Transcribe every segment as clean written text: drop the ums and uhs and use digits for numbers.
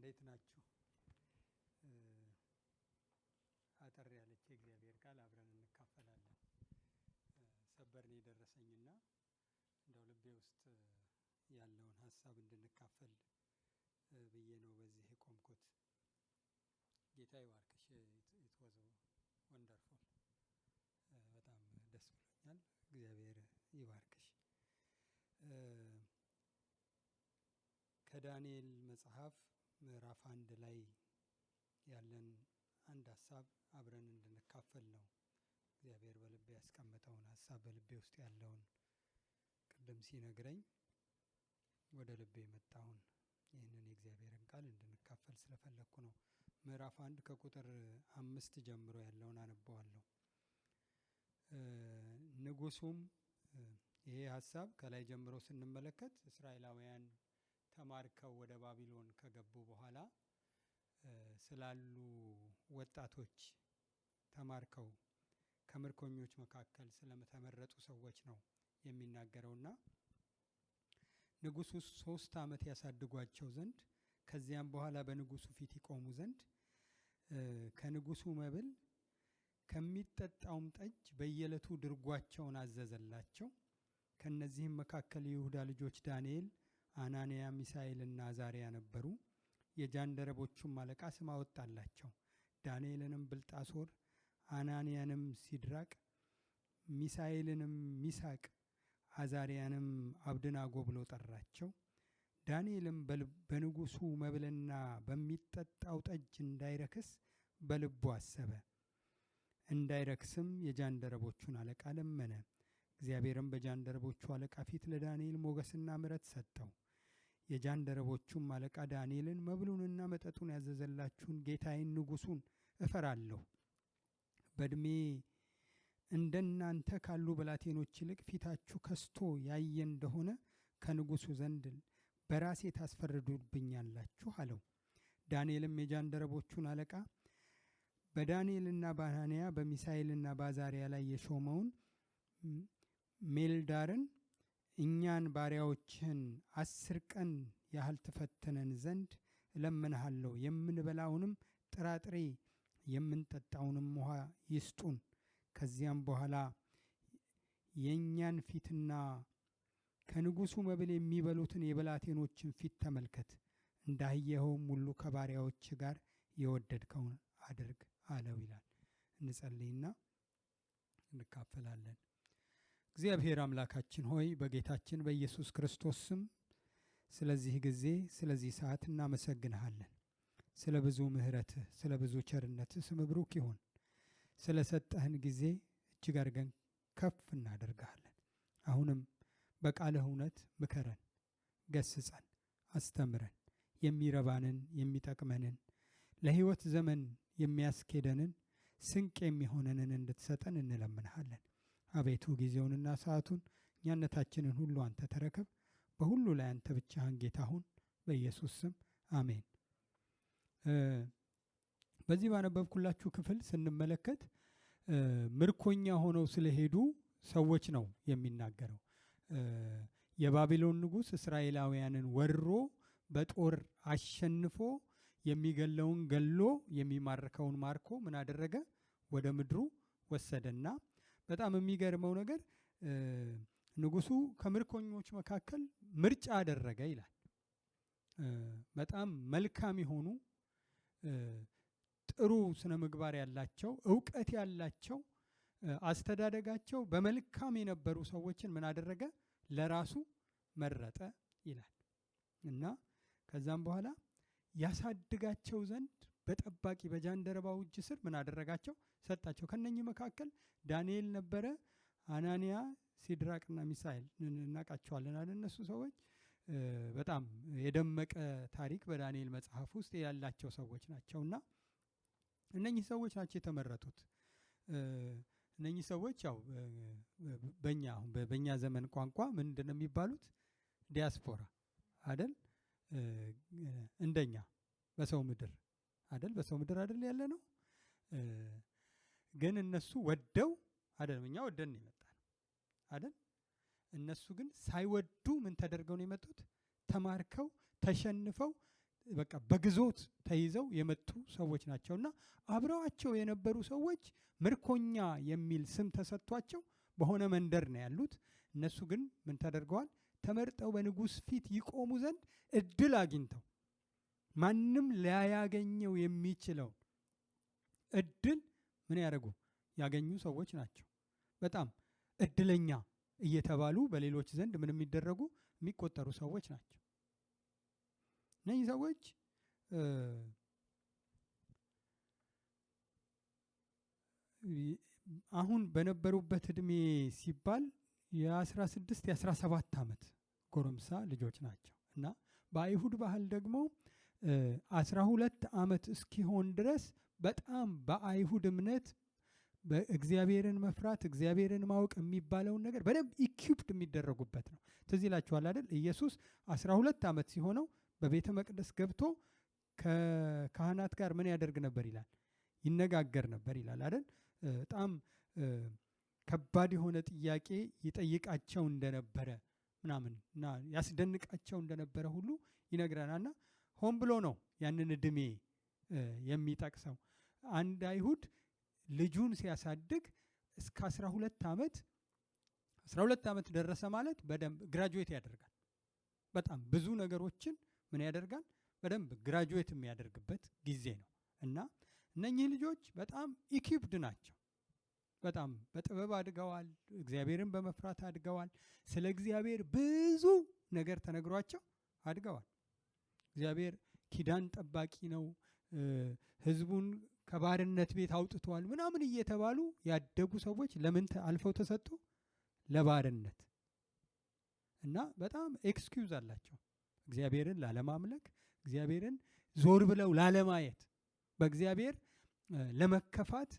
እንዴት ናችሁ? አጠር ያለች የእግዚአብሔር ቃል አብረን እንካፈላለን። ሰበር ነው የደረሰኝና እንደው ልቤ ውስጥ ያለውን ሀሳብ እንድንካፈል ብዬ ነው በዚህ የቆምኩት። ጌታ ይባርክሽ። It was wonderful። በጣም ደስ ብሎኛል። እግዚአብሔር ይባርክሽ። ከዳንኤል መጽሐፍ ምዕራፍ 1 ላይ ያለን አንድ ሀሳብ አብረን እንድንካፈል ነው። እግዚአብሔር በልቤ ያስቀመጠውን ሀሳብ፣ በልቤ ውስጥ ያለውን፣ ቅድም ሲነግረኝ ወደ ልቤ የመጣውን ይህንን የእግዚአብሔርን ቃል እንድንካፈል ስለፈለግኩ ነው። ምዕራፍ 1 ከቁጥር 5 ጀምሮ ያለውን አነበዋለሁ። ንጉሱም፣ ይሄ ሀሳብ ከላይ ጀምሮ ስንመለከት እስራኤላውያን ተማርከው ወደ ባቢሎን ከገቡ በኋላ ስላሉ ወጣቶች፣ ተማርከው ከምርኮኞች መካከል ስለተመረጡ ሰዎች ነው የሚናገረውና ንጉሱ 3 ዓመት ያሳድጓቸው ዘንድ፣ ከዚያም በኋላ በንጉሱ ፊት ይቆሙ ዘንድ፣ ከንጉሱ መብል ከሚጠጣውም ጠጅ በየዕለቱ ድርጓቸውን አዘዘላቸው። ከነዚህም መካከል የይሁዳ ልጆች ዳንኤል፣ አናንያ፣ ሚሳኤልና አዛሪያ ነበሩ። የጃንደረቦቹም አለቃ ስም አወጣላቸው። ዳንኤልንም ብልጣሶር፣ አናንያንም ሲድራቅ፣ ሚሳኤልንም ሚሳቅ፣ አዛሪያንም አብድናጎ ብሎ ጠራቸው። ዳንኤልም በንጉሱ መብልና በሚጠጣው ጠጅ እንዳይረክስ በልቡ አሰበ። እንዳይረክስም የጃንደረቦቹን አለቃ ለመነ። እግዚአብሔርም በጃንደረቦቹ አለቃ ፊት ለዳንኤል ሞገስና ምሕረት ሰጠው። የጃንደረቦቹም አለቃ ዳንኤልን፣ መብሉንና መጠጡን ያዘዘላችሁን ጌታዬን ንጉሱን እፈራለሁ። በእድሜ እንደናንተ ካሉ ብላቴኖች ይልቅ ፊታችሁ ከስቶ ያየ እንደሆነ ከንጉሱ ዘንድ በራሴ ታስፈርዱብኛላችሁ አለው። ዳንኤልም የጃንደረቦቹን አለቃ በዳንኤልና በአናንያ በሚሳኤልና በአዛሪያ ላይ የሾመውን ሜልዳርን፣ እኛን ባሪያዎችህን 10 ቀን ያህል ትፈትነን ዘንድ እለምንሃለሁ። የምንበላውንም ጥራጥሬ የምንጠጣውንም ውሃ ይስጡን። ከዚያም በኋላ የእኛን ፊትና ከንጉሱ መብል የሚበሉትን የብላቴኖችን ፊት ተመልከት። እንዳየኸውም ሁሉ ከባሪያዎች ጋር የወደድከውን አድርግ አለው ይላል። እንጸልይና እንካፈላለን። እግዚአብሔር አምላካችን ሆይ፣ በጌታችን በኢየሱስ ክርስቶስ ስም ስለዚህ ጊዜ፣ ስለዚህ ሰዓት እናመሰግንሃለን። ስለ ብዙ ምሕረትህ፣ ስለ ብዙ ቸርነትህ ስምህ ብሩክ ይሁን። ስለ ሰጠህን ጊዜ እጅግ አድርገን ከፍ እናደርግሃለን። አሁንም በቃልህ እውነት ምከረን፣ ገስጸን፣ አስተምረን። የሚረባንን፣ የሚጠቅመንን፣ ለሕይወት ዘመን የሚያስኬደንን፣ ስንቅ የሚሆነንን እንድትሰጠን እንለምንሃለን። አቤቱ፣ ጊዜውንና ሰዓቱን እኛነታችንን ሁሉ አንተ ተረከብ። በሁሉ ላይ አንተ ብቻህን ጌታ ሁን። በኢየሱስ ስም አሜን። በዚህ ባነበብኩላችሁ ክፍል ስንመለከት ምርኮኛ ሆነው ስለሄዱ ሰዎች ነው የሚናገረው። የባቢሎን ንጉሥ እስራኤላውያንን ወሮ በጦር አሸንፎ የሚገለውን ገሎ የሚማርከውን ማርኮ ምን አደረገ? ወደ ምድሩ ወሰደና በጣም የሚገርመው ነገር ንጉሱ ከምርኮኞች መካከል ምርጫ አደረገ ይላል። በጣም መልካም የሆኑ፣ ጥሩ ስነ ምግባር ያላቸው፣ እውቀት ያላቸው፣ አስተዳደጋቸው በመልካም የነበሩ ሰዎችን ምን አደረገ? ለራሱ መረጠ ይላል። እና ከዛም በኋላ ያሳድጋቸው ዘንድ በጠባቂ በጃንደረባው እጅ ስር ምን አደረጋቸው? ሰጣቸው። ከነኚህ መካከል ዳንኤል ነበረ፣ አናንያ፣ ሲድራቅና ሚሳኤል እናውቃቸዋለን አይደል? እነሱ ሰዎች በጣም የደመቀ ታሪክ በዳንኤል መጽሐፍ ውስጥ ያላቸው ሰዎች ናቸውና እነኚህ ሰዎች ናቸው የተመረጡት። እነኚህ ሰዎች ያው በእኛ አሁን በእኛ ዘመን ቋንቋ ምንድን ነው የሚባሉት? ዲያስፖራ አይደል? እንደኛ በሰው ምድር አይደል? በሰው ምድር አይደል ያለ ነው። ግን እነሱ ወደው አይደለም፣ እኛ ወደን ነው የመጣነው አይደል? እነሱ ግን ሳይወዱ ምን ተደርገው ነው የመጡት? ተማርከው፣ ተሸንፈው፣ በቃ በግዞት ተይዘው የመጡ ሰዎች ናቸውና አብረዋቸው የነበሩ ሰዎች ምርኮኛ የሚል ስም ተሰጥቷቸው በሆነ መንደር ነው ያሉት። እነሱ ግን ምን ተደርገዋል? ተመርጠው በንጉስ ፊት ይቆሙ ዘንድ እድል አግኝተው ማንም ላያገኘው የሚችለው እድል ምን ያደርጉ ያገኙ ሰዎች ናቸው። በጣም እድለኛ እየተባሉ በሌሎች ዘንድ ምን የሚደረጉ የሚቆጠሩ ሰዎች ናቸው። እነዚህ ሰዎች አሁን በነበሩበት እድሜ ሲባል የ16 የ17 ዓመት ጎረምሳ ልጆች ናቸው እና በአይሁድ ባህል ደግሞ 12 ዓመት እስኪሆን ድረስ በጣም በአይሁድ እምነት በእግዚአብሔርን መፍራት እግዚአብሔርን ማወቅ የሚባለውን ነገር በደንብ equipped የሚደረጉበት ነው። ትዝ ይላችኋል አይደል? ኢየሱስ 12 ዓመት ሲሆነው በቤተ መቅደስ ገብቶ ከካህናት ጋር ምን ያደርግ ነበር ይላል? ይነጋገር ነበር ይላል አይደል? በጣም ከባድ የሆነ ጥያቄ ይጠይቃቸው እንደነበረ ምናምን እና ያስደንቃቸው እንደነበረ ሁሉ ይነግረናልና ሆን ብሎ ነው ያንን እድሜ የሚጠቅሰው። አንድ አይሁድ ልጁን ሲያሳድግ እስከ 12 ዓመት 12 ዓመት ደረሰ ማለት በደንብ graduate ያደርጋል። በጣም ብዙ ነገሮችን ምን ያደርጋል? በደንብ graduate የሚያደርግበት ጊዜ ነው። እና እነኚህ ልጆች በጣም equipped ናቸው። በጣም በጥበብ አድገዋል። እግዚአብሔርን በመፍራት አድገዋል። ስለ እግዚአብሔር ብዙ ነገር ተነግሯቸው አድገዋል። እግዚአብሔር ኪዳን ጠባቂ ነው፣ ህዝቡን ከባርነት ቤት አውጥቷል ምናምን እየተባሉ ያደጉ ሰዎች ለምን አልፈው ተሰጡ? ለባርነት። እና በጣም excuse አላቸው እግዚአብሔርን ላለማምለክ፣ እግዚአብሔርን ዞር ብለው ላለማየት፣ በእግዚአብሔር ለመከፋት፣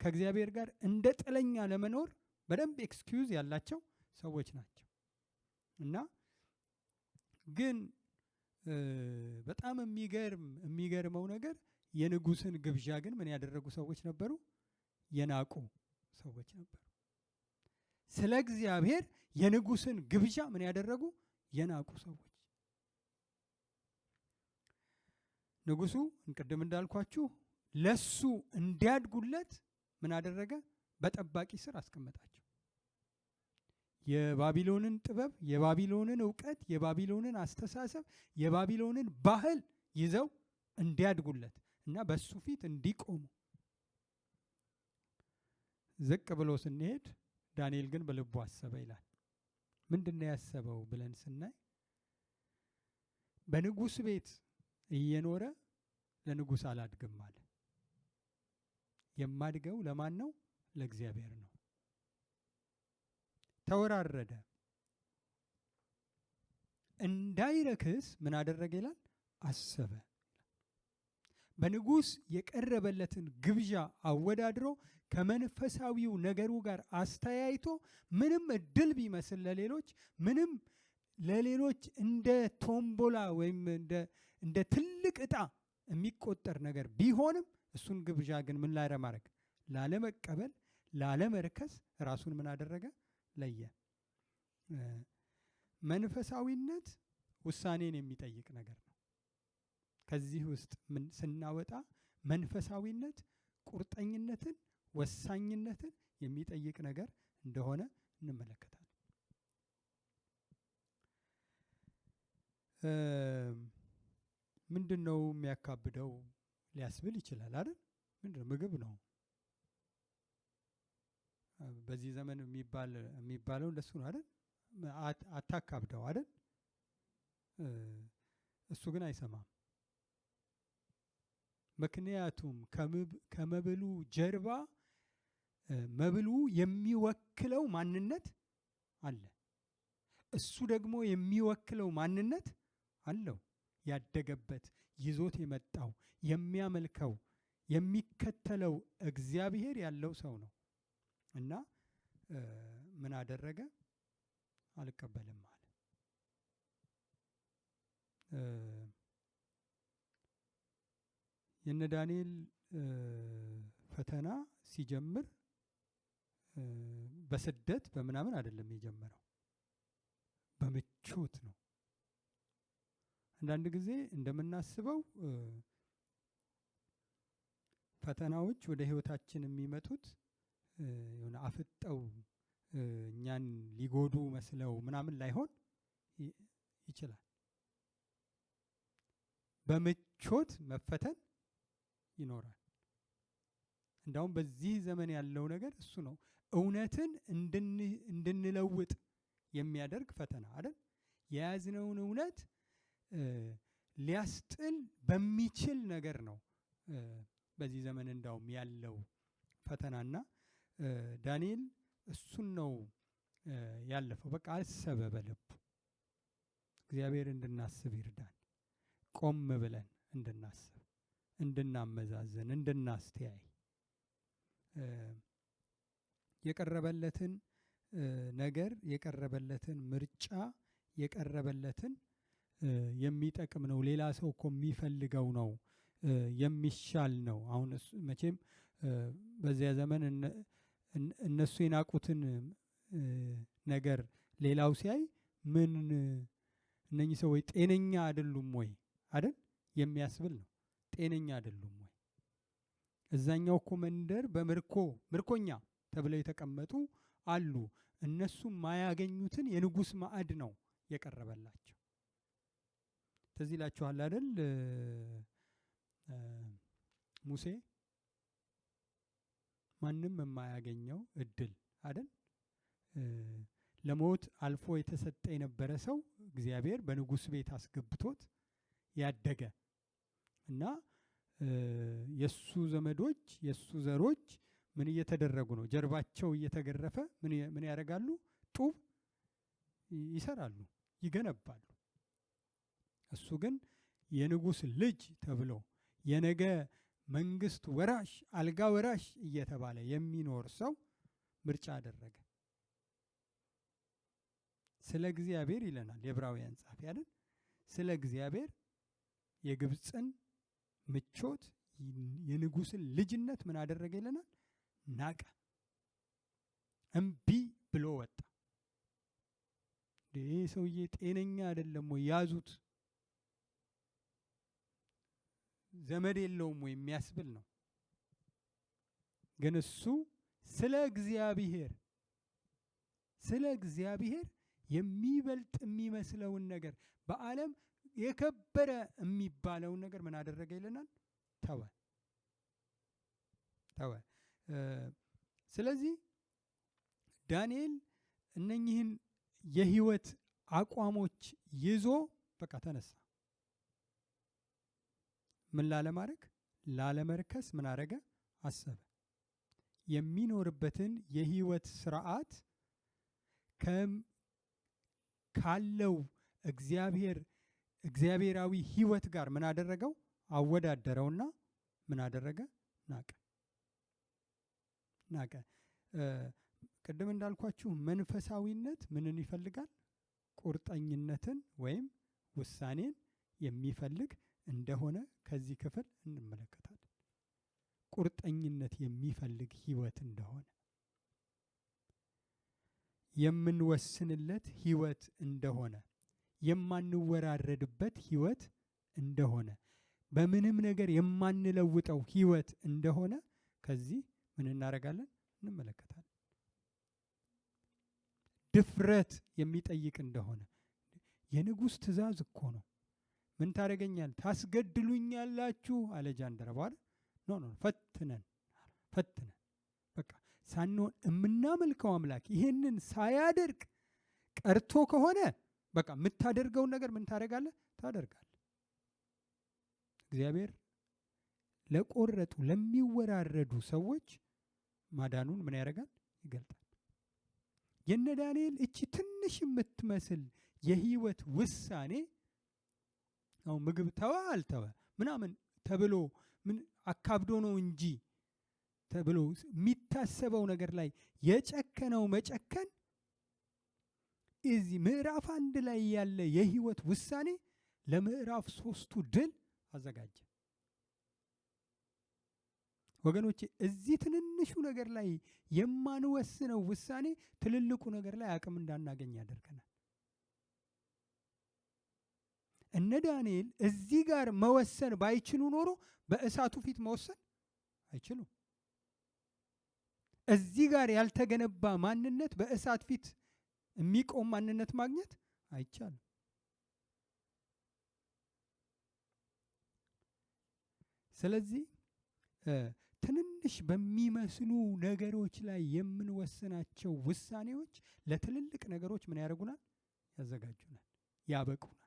ከእግዚአብሔር ጋር እንደ ጥለኛ ለመኖር በደንብ excuse ያላቸው ሰዎች ናቸው። እና ግን በጣም የሚገርመው ነገር የንጉስን ግብዣ ግን ምን ያደረጉ ሰዎች ነበሩ? የናቁ ሰዎች ነበሩ። ስለ እግዚአብሔር የንጉስን ግብዣ ምን ያደረጉ? የናቁ ሰዎች። ንጉሱ ቅድም እንዳልኳችሁ ለሱ እንዲያድጉለት ምን አደረገ? በጠባቂ ስር አስቀመጣቸው። የባቢሎንን ጥበብ፣ የባቢሎንን ዕውቀት፣ የባቢሎንን አስተሳሰብ፣ የባቢሎንን ባህል ይዘው እንዲያድጉለት እና በሱ ፊት እንዲቆሙ። ዝቅ ብሎ ስንሄድ ዳንኤል ግን በልቡ አሰበ ይላል። ምንድነው ያሰበው ብለን ስናይ በንጉስ ቤት እየኖረ ለንጉስ አላድግም አለ። የማድገው ለማን ነው? ለእግዚአብሔር ነው። ተወራረደ። እንዳይረክስ ምን አደረገ ይላል? አሰበ። በንጉስ የቀረበለትን ግብዣ አወዳድሮ ከመንፈሳዊው ነገሩ ጋር አስተያይቶ ምንም እድል ቢመስል ለሌሎች፣ ምንም ለሌሎች እንደ ቶምቦላ ወይም እንደ ትልቅ ዕጣ የሚቆጠር ነገር ቢሆንም እሱን ግብዣ ግን ምን ላለማድረግ፣ ላለመቀበል፣ ላለመርከስ ራሱን ምን አደረገ? ለየ። መንፈሳዊነት ውሳኔን የሚጠይቅ ነገር ነው። ከዚህ ውስጥ ምን ስናወጣ መንፈሳዊነት ቁርጠኝነትን፣ ወሳኝነትን የሚጠይቅ ነገር እንደሆነ እንመለከታለን። ምንድነው የሚያካብደው ሊያስብል ይችላል አይደል? ምንድነው? ምግብ ነው። በዚህ ዘመን የሚባለው እንደሱ ነው አይደል? አታካብደው አይደል? እሱ ግን አይሰማም። ምክንያቱም ከመብሉ ጀርባ መብሉ የሚወክለው ማንነት አለ። እሱ ደግሞ የሚወክለው ማንነት አለው። ያደገበት፣ ይዞት የመጣው፣ የሚያመልከው፣ የሚከተለው እግዚአብሔር ያለው ሰው ነው። እና ምን አደረገ? አልቀበልም አለ። የነ ዳንኤል ፈተና ሲጀምር በስደት በምናምን አይደለም የጀመረው፣ በምቾት ነው። አንዳንድ ጊዜ እንደምናስበው ፈተናዎች ወደ ህይወታችን የሚመጡት የሆነ አፍጠው እኛን ሊጎዱ መስለው ምናምን ላይሆን ይችላል። በምቾት መፈተን ይኖራል። እንዳውም በዚህ ዘመን ያለው ነገር እሱ ነው። እውነትን እንድንለውጥ የሚያደርግ ፈተና አይደል? የያዝነውን እውነት ሊያስጥል በሚችል ነገር ነው በዚህ ዘመን እንዳውም ያለው ፈተናና ዳንኤል እሱን ነው ያለፈው። በቃ አሰበ በልቡ። እግዚአብሔር እንድናስብ ይርዳን። ቆም ብለን እንድናስብ፣ እንድናመዛዝን፣ እንድናስተያይ የቀረበለትን ነገር፣ የቀረበለትን ምርጫ፣ የቀረበለትን የሚጠቅም ነው፣ ሌላ ሰው እኮ የሚፈልገው ነው፣ የሚሻል ነው። አሁን መቼም በዚያ ዘመን እነሱ የናቁትን ነገር ሌላው ሲያይ ምን እነኚህ ሰዎች ጤነኛ አይደሉም ወይ አይደል የሚያስብል ነው። ጤነኛ አይደሉም ወይ? እዛኛው እኮ መንደር በምርኮ ምርኮኛ ተብለው የተቀመጡ አሉ። እነሱ ማያገኙትን የንጉስ ማዕድ ነው የቀረበላቸው። ትዝ ይላችኋል አይደል? ሙሴ ማንም የማያገኘው እድል አይደል? ለሞት አልፎ የተሰጠ የነበረ ሰው እግዚአብሔር በንጉስ ቤት አስገብቶት ያደገ እና የሱ ዘመዶች የሱ ዘሮች ምን እየተደረጉ ነው? ጀርባቸው እየተገረፈ ምን ያደርጋሉ? ጡብ ይሰራሉ፣ ይገነባሉ። እሱ ግን የንጉስ ልጅ ተብሎ የነገ መንግስት ወራሽ አልጋ ወራሽ እየተባለ የሚኖር ሰው ምርጫ አደረገ። ስለ እግዚአብሔር ይለናል የዕብራውያን ጸሐፊ አይደል? ስለ እግዚአብሔር የግብፅን ምቾት የንጉስን ልጅነት ምን አደረገ ይለናል? ናቀ። እምቢ ብሎ ወጣ። ይሄ ሰውዬ ጤነኛ አይደለም ወይ? ያዙት፣ ዘመድ የለውም ወይ የሚያስብል ነው። ግን እሱ ስለ እግዚአብሔር የሚበልጥ የሚመስለውን ነገር በዓለም የከበረ የሚባለውን ነገር ምን አደረገ ይለናል? ተወ። ስለዚህ ዳንኤል እነኚህን የህይወት አቋሞች ይዞ በቃ ተነሳ። ምን ላለማድረግ? ላለመርከስ ምን አደረገ? አሰበ። የሚኖርበትን የህይወት ስርዓት ካለው እግዚአብሔራዊ ህይወት ጋር ምን አደረገው? አወዳደረውና ምን አደረገ? ናቀ። ቅድም እንዳልኳችሁ መንፈሳዊነት ምንን ይፈልጋል? ቁርጠኝነትን ወይም ውሳኔን የሚፈልግ እንደሆነ ከዚህ ክፍል እንመለከታለን። ቁርጠኝነት የሚፈልግ ህይወት እንደሆነ፣ የምንወስንለት ህይወት እንደሆነ፣ የማንወራረድበት ህይወት እንደሆነ፣ በምንም ነገር የማንለውጠው ህይወት እንደሆነ ከዚህ ምን እናደርጋለን? እንመለከታለን። ድፍረት የሚጠይቅ እንደሆነ፣ የንጉስ ትእዛዝ እኮ ነው። ምን ታደርገኛል? ታስገድሉኛላችሁ አለ ጃንደረባው አይደል? no no ፈትነን በቃ ሳንሆን የምናመልከው አምላክ ይሄንን ሳያደርግ ቀርቶ ከሆነ በቃ የምታደርገውን ነገር ምን ታደርጋለህ? ታደርጋለህ። እግዚአብሔር ለቆረጡ ለሚወራረዱ ሰዎች ማዳኑን ምን ያደርጋል? ይገልጣል። የነ ዳንኤል እቺ ትንሽ የምትመስል የህይወት ውሳኔ አሁን ምግብ ተወ አልተወ ምናምን ተብሎ ምን አካብዶ ነው እንጂ ተብሎ የሚታሰበው ነገር ላይ የጨከነው መጨከን እዚህ ምዕራፍ 1 ላይ ያለ የህይወት ውሳኔ ለምዕራፍ 3 ድል አዘጋጀ። ወገኖቼ እዚህ ትንንሹ ነገር ላይ የማንወስነው ውሳኔ ትልልቁ ነገር ላይ አቅም እንዳናገኝ ያደርገናል። እነ ዳንኤል እዚህ ጋር መወሰን ባይችሉ ኖሮ በእሳቱ ፊት መወሰን አይችሉም። እዚህ ጋር ያልተገነባ ማንነት በእሳት ፊት የሚቆም ማንነት ማግኘት አይቻልም። ስለዚህ ትንንሽ በሚመስሉ ነገሮች ላይ የምንወስናቸው ውሳኔዎች ለትልልቅ ነገሮች ምን ያደርጉናል? ያዘጋጁናል፣ ያበቁናል።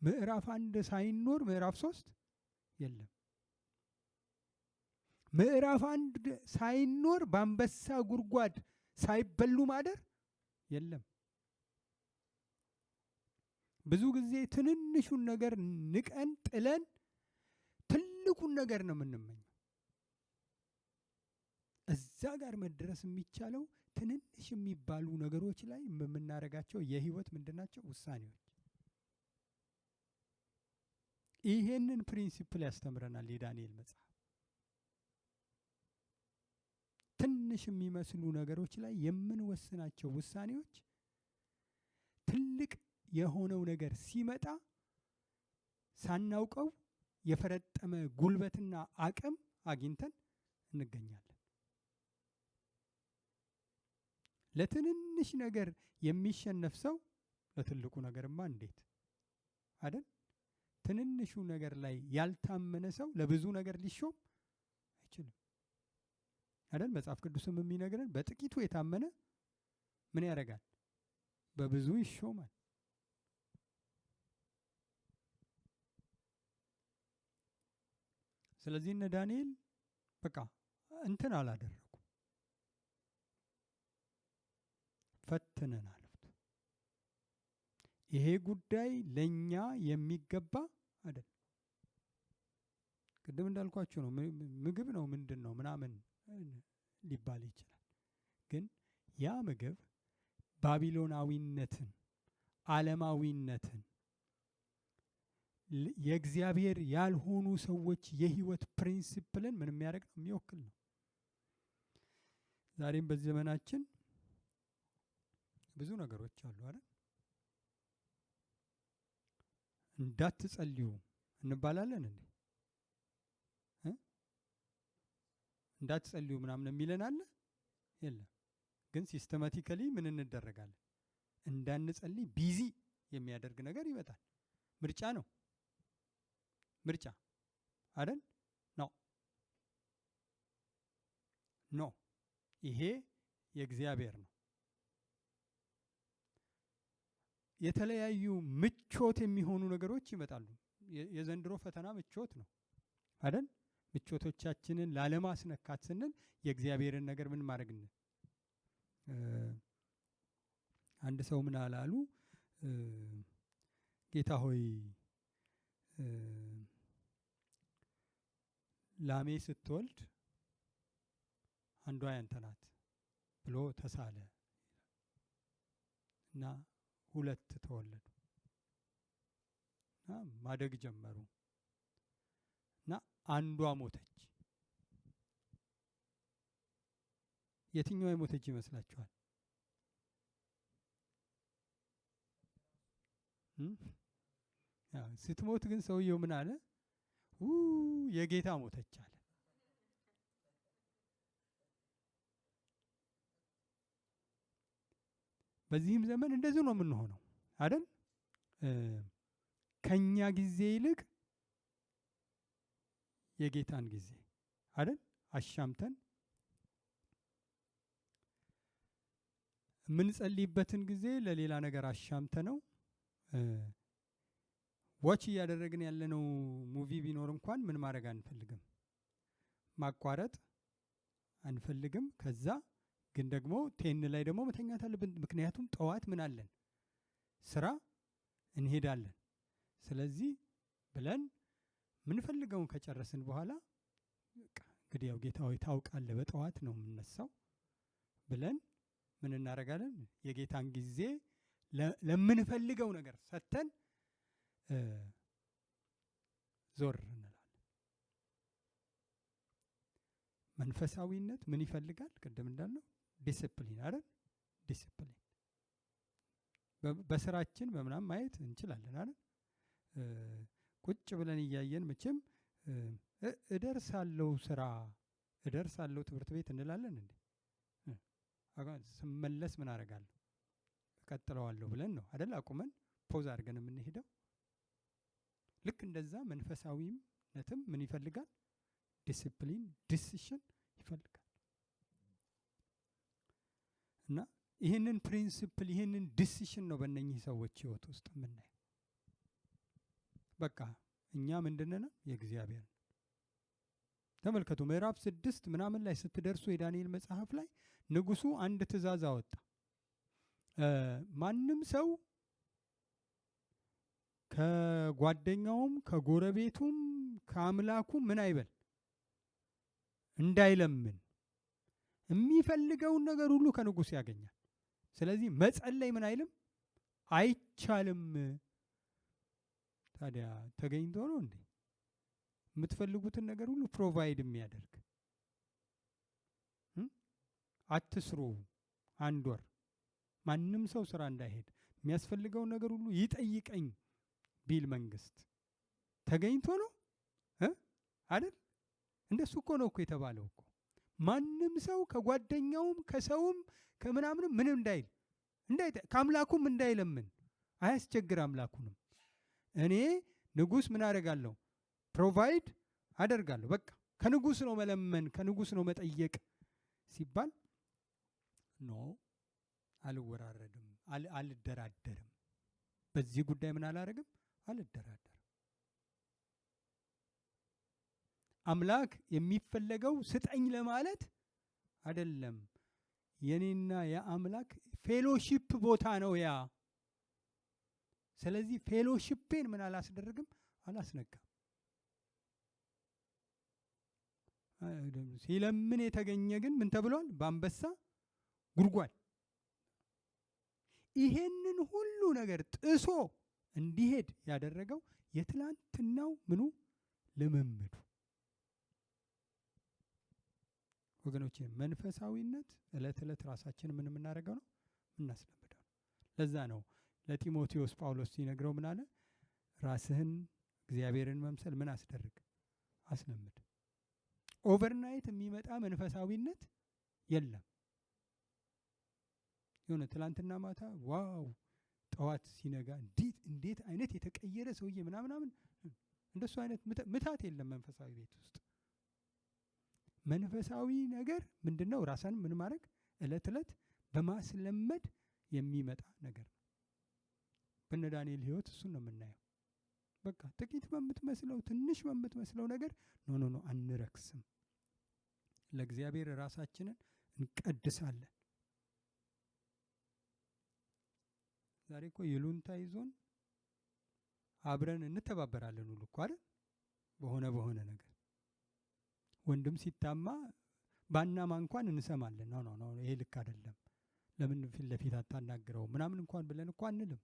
ምዕራፍ 1 ሳይኖር ምዕራፍ 3 የለም። ምዕራፍ 1 ሳይኖር በአንበሳ ጉድጓድ ሳይበሉ ማደር የለም። ብዙ ጊዜ ትንንሹን ነገር ንቀን ጥለን ትልቁን ነገር ነው የምንመኘው። እዛ ጋር መድረስ የሚቻለው ትንንሽ የሚባሉ ነገሮች ላይ የምናደርጋቸው የህይወት ምንድናቸው? ውሳኔዎች። ይሄንን principle ያስተምረናል የዳንኤል መጽሐፍ። ትንሽ የሚመስሉ ነገሮች ላይ የምንወስናቸው ውሳኔዎች ትልቅ የሆነው ነገር ሲመጣ ሳናውቀው የፈረጠመ ጉልበትና አቅም አግኝተን እንገኛለን። ለትንንሽ ነገር የሚሸነፍ ሰው ለትልቁ ነገርማ እንዴት አይደል? ትንንሹ ነገር ላይ ያልታመነ ሰው ለብዙ ነገር ሊሾም አይችልም አይደል? መጽሐፍ ቅዱስም የሚነግረን በጥቂቱ የታመነ ምን ያደርጋል? በብዙ ይሾማል። ስለዚህ እነ ዳንኤል በቃ እንትን አላደረጉም፣ ፈትነን አሉት። ይሄ ጉዳይ ለኛ የሚገባ አይደለም። ቅድም እንዳልኳችሁ ነው፣ ምግብ ነው ምንድነው ምናምን ሊባል ይችላል። ግን ያ ምግብ ባቢሎናዊነትን፣ ዓለማዊነትን፣ የእግዚአብሔር ያልሆኑ ሰዎች የህይወት principle ን ምን የሚያደርግ ነው? የሚወክል ነው። ዛሬም በዚህ ዘመናችን ብዙ ነገሮች አሉ አይደል? እንዳትጸልዩ እንባላለን እንዴ? እንዳትጸልዩ ምናምን የሚለን አለ? የለም። ግን systematically ምን እንደረጋለን? እንዳንጸልይ busy የሚያደርግ ነገር ይመጣል። ምርጫ ነው። ምርጫ አይደል? No no፣ ይሄ የእግዚአብሔር ነው። የተለያዩ ምቾት የሚሆኑ ነገሮች ይመጣሉ። የዘንድሮ ፈተና ምቾት ነው አይደል? ምቾቶቻችንን ላለማስነካት ስንል የእግዚአብሔርን ነገር ምን ማድረግ ነው? አንድ ሰው ምን አላሉ? ጌታ ሆይ ላሜ ስትወልድ አንዷ ያንተ ናት ብሎ ተሳለ እና ሁለት ተወለዱ እና ማደግ ጀመሩ እና አንዷ ሞተች። የትኛዋ የሞተች ይመስላችኋል? ስትሞት ግን ሰውየው ምን አለ? የጌታ ሞተች አለ። በዚህም ዘመን እንደዚህ ነው የምንሆነው አይደል? ከኛ ጊዜ ይልቅ የጌታን ጊዜ አይደል አሻምተን የምንጸልይበትን ጊዜ ለሌላ ነገር አሻምተነው watch እያደረግን ያለነው movie ቢኖር እንኳን ምን ማድረግ አንፈልግም፣ ማቋረጥ አንፈልግም። ከዛ ግን ደግሞ 10 ላይ ደግሞ መተኛት አለብን። ምክንያቱም ጠዋት ምን አለን? ስራ እንሄዳለን። ስለዚህ ብለን ምንፈልገውን ከጨረስን በኋላ በቃ እንግዲህ ያው ጌታ ሆይ ታውቃለህ በጠዋት ነው የምንነሳው ብለን ምን እናደርጋለን? የጌታን ጊዜ ለምንፈልገው ነገር ሰጥተን ዞር እንላለን። መንፈሳዊነት ምን ይፈልጋል? ቅድም እንዳልነው ዲሲፕሊን አይደል? ዲሲፕሊን በስራችን በምናምን ማየት እንችላለን አይደል? ቁጭ ብለን እያየን መቼም እደርሳለሁ ስራ እደርሳለሁ ትምህርት ቤት እንላለን እንዴ? ስመለስ ምን አደርጋለሁ? እቀጥለዋለሁ ብለን ነው አይደል? አቁመን pause አድርገን የምንሄደው። ልክ እንደዛ መንፈሳዊነትም ምን ይፈልጋል? ዲሲፕሊን፣ decision ይፈልጋል። እና ይህንን principle ይህንን decision ነው በእነኚህ ሰዎች ህይወት ውስጥ የምናየው። በቃ እኛ ምንድነን? የእግዚአብሔር። ተመልከቱ ምዕራፍ 6 ምናምን ላይ ስትደርሱ የዳንኤል መጽሐፍ ላይ ንጉሱ አንድ ትእዛዝ አወጣ። ማንም ሰው ከጓደኛውም ከጎረቤቱም ከአምላኩም ምን አይበል እንዳይለምን፣ የሚፈልገውን ነገር ሁሉ ከንጉሱ ያገኛል። ስለዚህ መጸለይ ምን አይልም አይቻልም። ታዲያ ተገኝቶ ነው እንዴ የምትፈልጉትን ነገር ሁሉ provide የሚያደርግ? አትስሩ አንድ ወር ማንም ሰው ስራ እንዳይሄድ የሚያስፈልገውን ነገር ሁሉ ይጠይቀኝ ቢል መንግስት ተገኝቶ ነው አይደል? እንደሱ እኮ ነው እኮ የተባለው እኮ። ማንም ሰው ከጓደኛውም ከሰውም ከምናምንም ምንም እንዳይል ከአምላኩም እንዳይለምን አያስቸግር አምላኩንም። እኔ ንጉስ ምን አደርጋለሁ? provide አደርጋለሁ። በቃ ከንጉስ ነው መለመን ከንጉስ ነው መጠየቅ ሲባል no አልወራረድም፣ አልደራደርም። በዚህ ጉዳይ ምን አላደርግም? አልደራደርም። አምላክ የሚፈለገው ስጠኝ ለማለት አይደለም። የኔና የአምላክ fellowship ቦታ ነው ያ። ስለዚህ fellowship ኤን ምን አላስደርግም? አላስነካም። ሲለምን የተገኘ ግን ምን ተብሏል? በአንበሳ ጉድጓድ። ይሄንን ሁሉ ነገር ጥሶ እንዲሄድ ያደረገው የትላንትናው ምኑ ልምምዱ። ወገኖቼ መንፈሳዊነት እለት እለት ራሳችን ምን የምናደርገው ነው? የምናስለምደው ነው። ለዛ ነው ለጢሞቴዎስ ጳውሎስ ሲነግረው ምን አለ? ራስህን እግዚአብሔርን መምሰል ምን አስደርግ? አስለምድ። overnight የሚመጣ መንፈሳዊነት የለም። የሆነ ትላንትና ማታ wow ጠዋት ሲነጋ እንዴት አይነት የተቀየረ ሰውዬ ምናምናምን እንደሱ አይነት ምታት የለም መንፈሳዊ ቤት ውስጥ። መንፈሳዊ ነገር ምንድነው? ራስን ምን ማድረግ እለት እለት በማስለመድ የሚመጣ ነገር ነው። በነ ዳንኤል ህይወት እሱን ነው የምናየው። በቃ ጥቂት በምትመስለው ትንሽ በምትመስለው ነገር no no no አንረክስም፣ ለእግዚአብሔር ራሳችንን እንቀድሳለን። ዛሬ እኮ ይሉንታ ይዞን አብረን እንተባበራለን ሁሉ እኮ አይደል? በሆነ በሆነ ነገር ወንድም ሲታማ ባናማ እንኳን እንሰማለን። no no no ይሄ ልክ አይደለም፣ ለምን ፊት ለፊት አታናግረው ምናምን እንኳን ብለን እኮ አንልም።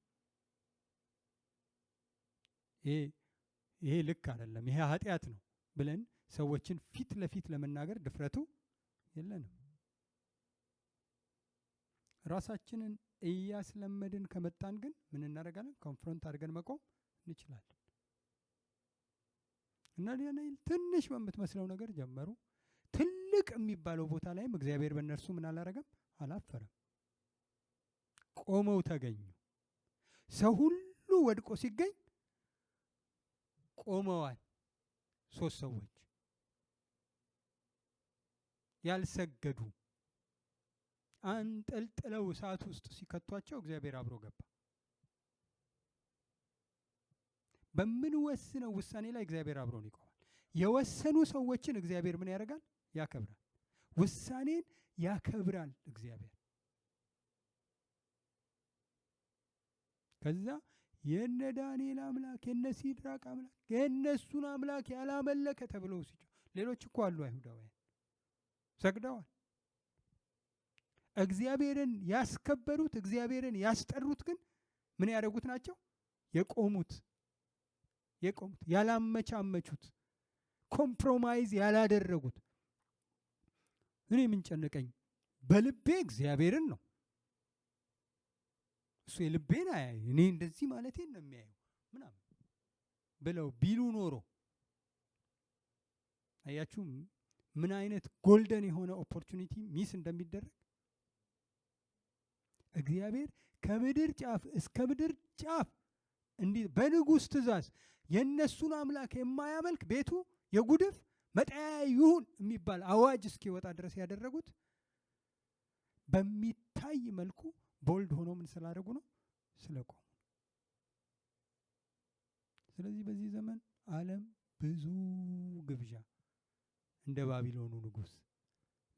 ይሄ ልክ አይደለም፣ ይሄ ኃጢአት ነው ብለን ሰዎችን ፊት ለፊት ለመናገር ድፍረቱ የለንም። ራሳችንን እያስለመድን ከመጣን ግን ምን እናደርጋለን? confront አድርገን መቆም እንችላለን። እና ዳንኤል ትንሽ በምትመስለው ነገር ጀመሩ። ትልቅ የሚባለው ቦታ ላይም እግዚአብሔር በእነርሱ ምን አላረገም? አላፈረም። ቆመው ተገኙ። ሰው ሁሉ ወድቆ ሲገኝ ቆመዋል። ሶስት ሰዎች ያልሰገዱ አንጠልጥለው እሳት ውስጥ ሲከቷቸው እግዚአብሔር አብሮ ገባ። በምንወስነው ውሳኔ ላይ እግዚአብሔር አብሮን ይቆማል። የወሰኑ ሰዎችን እግዚአብሔር ምን ያደርጋል? ያከብራል። ውሳኔን ያከብራል እግዚአብሔር። ከዛ የነ ዳንኤል አምላክ የነ ሲድራቅ አምላክ የነሱን አምላክ ያላመለከ ተብለው ሲጮህ ሌሎች እኮ አሉ አይሁዳውያን ሰግደዋል። እግዚአብሔርን ያስከበሩት እግዚአብሔርን ያስጠሩት ግን ምን ያደረጉት ናቸው? የቆሙት ያላመቻመቹት compromise ያላደረጉት። እኔ ምን ጨነቀኝ በልቤ እግዚአብሔርን ነው እሱ የልቤን አያይ እኔ እንደዚህ ማለቴን ነው የሚያየው ምናምን። ብለው ቢሉ ኖሮ አያችሁ ምን አይነት golden የሆነ opportunity miss እንደሚደረግ። እግዚአብሔር ከምድር ጫፍ እስከ ምድር ጫፍ እንዲህ በንጉሥ ትእዛዝ የነሱን አምላክ የማያመልክ ቤቱ የጉድፍ መጣያ ይሁን የሚባል አዋጅ እስኪወጣ ድረስ ያደረጉት በሚታይ መልኩ bold ሆኖ ምን ስላደረጉ ነው? ስለቆሙ። ስለዚህ በዚህ ዘመን ዓለም ብዙ ግብዣ እንደ ባቢሎኑ ንጉሥ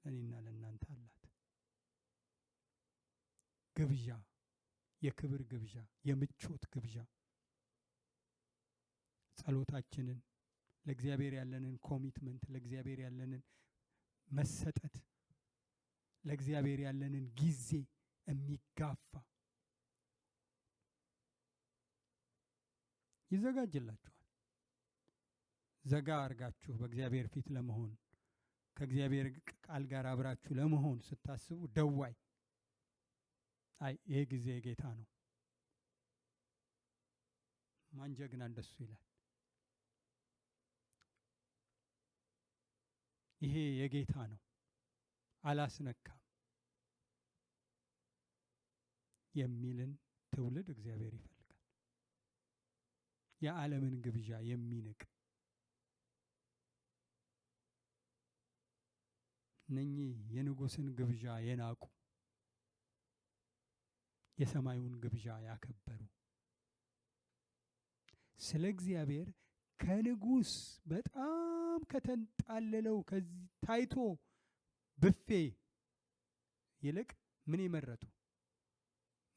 ለኔና ለእናንተ አላት። ግብዣ፣ የክብር ግብዣ፣ የምቾት ግብዣ። ጸሎታችንን፣ ለእግዚአብሔር ያለንን commitment፣ ለእግዚአብሔር ያለንን መሰጠት፣ ለእግዚአብሔር ያለንን ጊዜ የሚጋፋ ይዘጋጅላችኋል። ዘጋ አርጋችሁ በእግዚአብሔር ፊት ለመሆን ከእግዚአብሔር ቃል ጋር አብራችሁ ለመሆን ስታስቡ ደዋይ አይ ይሄ ጊዜ የጌታ ነው፣ ማን ጀግና እንደሱ ይላል። ይሄ የጌታ ነው አላስነካም የሚልን ትውልድ እግዚአብሔር ይፈልጋል። የዓለምን ግብዣ የሚንቅ እነኚህ የንጉሥን ግብዣ የናቁ የሰማዩን ግብዣ ያከበሩ ስለ እግዚአብሔር ከንጉሥ በጣም ከተንጣለለው ከዚህ ታይቶ ብፌ ይልቅ ምን የመረጡ?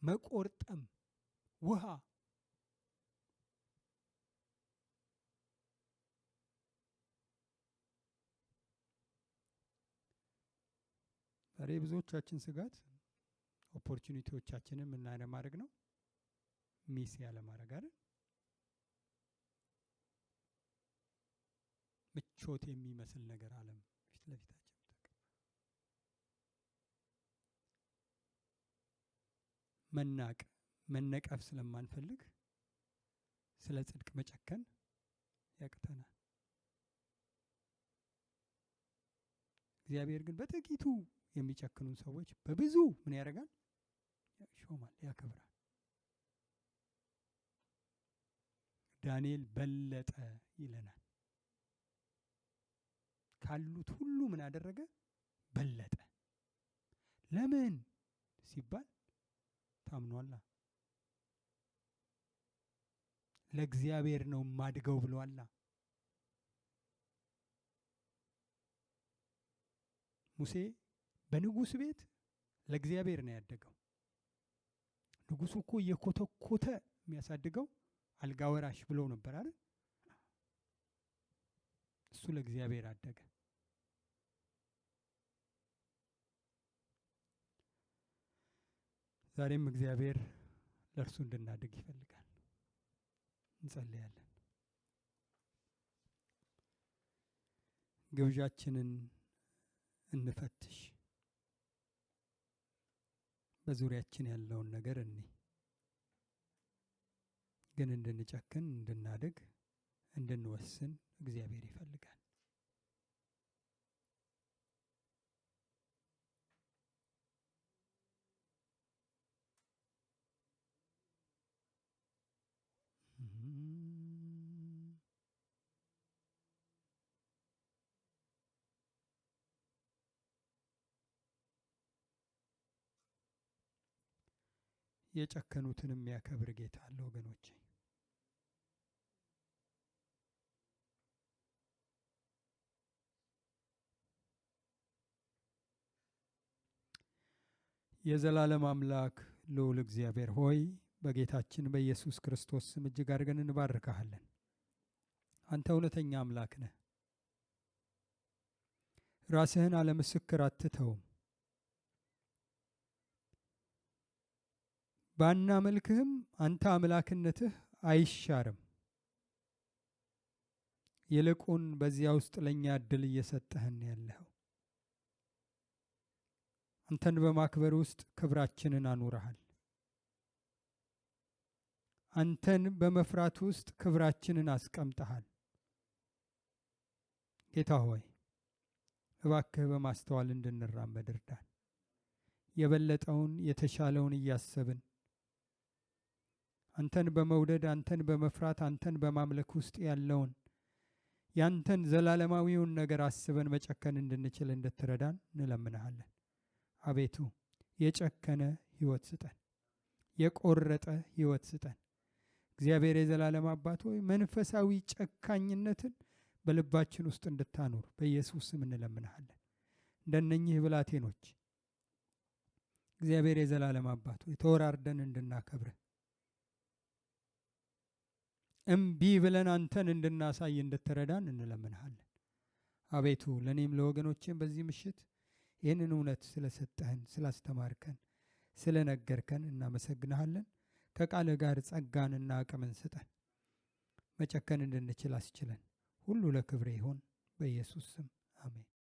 መቆርጠም፣ ውሃ። ዛሬ ብዙዎቻችን ስጋት opportunity ዎቻችንን ምን ያለማድረግ ነው? miss ያለማድረግ አይደል? ምቾት የሚመስል ነገር ዓለም ፊት ለፊታችን መናቅ መነቀፍ ስለማንፈልግ ስለ ጽድቅ መጨከን ያቅተናል። እግዚአብሔር ግን በጥቂቱ የሚጨክኑ ሰዎች በብዙ ምን ያደርጋል? ይሾማል፣ ያከብራል። ዳንኤል በለጠ ይለናል። ካሉት ሁሉ ምን አደረገ? በለጠ። ለምን ሲባል ታምኗላ። ለእግዚአብሔር ነው ማድገው ብሏላ። ሙሴ በንጉስ ቤት ለእግዚአብሔር ነው ያደገው። ንጉሱ እኮ የኮተኮተ የሚያሳድገው አልጋ ወራሽ ብሎ ነበር አይደል? እሱ ለእግዚአብሔር አደገ። ዛሬም እግዚአብሔር ለእርሱ እንድናድግ ይፈልጋል። እንጸልያለን። ግብዣችንን እንፈትሽ። በዙሪያችን ያለውን ነገር እንይ። ግን እንድንጨክን፣ እንድናድግ፣ እንድንወስን እግዚአብሔር ይፈልጋል። የጨከኑትን የሚያከብር ጌታ አለ ወገኖቼ። የዘላለም አምላክ ልዑል እግዚአብሔር ሆይ በጌታችን በኢየሱስ ክርስቶስ ስም እጅግ አድርገን እንባርክሃለን። አንተ እውነተኛ አምላክ ነህ። ራስህን አለምስክር አትተውም። ባናመልክህም አንተ አምላክነትህ አይሻርም። ይልቁን በዚያ ውስጥ ለኛ እድል እየሰጠህን ያለኸው አንተን በማክበር ውስጥ ክብራችንን አኑረሃል። አንተን በመፍራት ውስጥ ክብራችንን አስቀምጠሃል። ጌታ ሆይ እባክህ በማስተዋል እንድንራመድ እርዳን። የበለጠውን የተሻለውን እያሰብን አንተን በመውደድ፣ አንተን በመፍራት፣ አንተን በማምለክ ውስጥ ያለውን ያንተን ዘላለማዊውን ነገር አስበን መጨከን እንድንችል እንድትረዳን እንለምንሃለን። አቤቱ የጨከነ ሕይወት ስጠን፣ የቆረጠ ሕይወት ስጠን። እግዚአብሔር የዘላለም አባት ሆይ መንፈሳዊ ጨካኝነትን በልባችን ውስጥ እንድታኖር በኢየሱስ ስም እንለምንሃለን። እንደነኚህ ብላቴኖች እግዚአብሔር የዘላለም አባት ሆይ ተወራርደን እንድናከብርህ፣ እምቢ ብለን አንተን እንድናሳይ እንድትረዳን እንለምንሃለን። አቤቱ ለእኔም ለወገኖቼም በዚህ ምሽት ይህንን እውነት ስለሰጠህን፣ ስላስተማርከን፣ ስለነገርከን እናመሰግንሃለን። ከቃልህ ጋር ጸጋንና አቅምን ስጠን፣ መጨከን እንድንችል አስችለን። ሁሉ ለክብሬ ይሁን፣ በኢየሱስ ስም አሜን።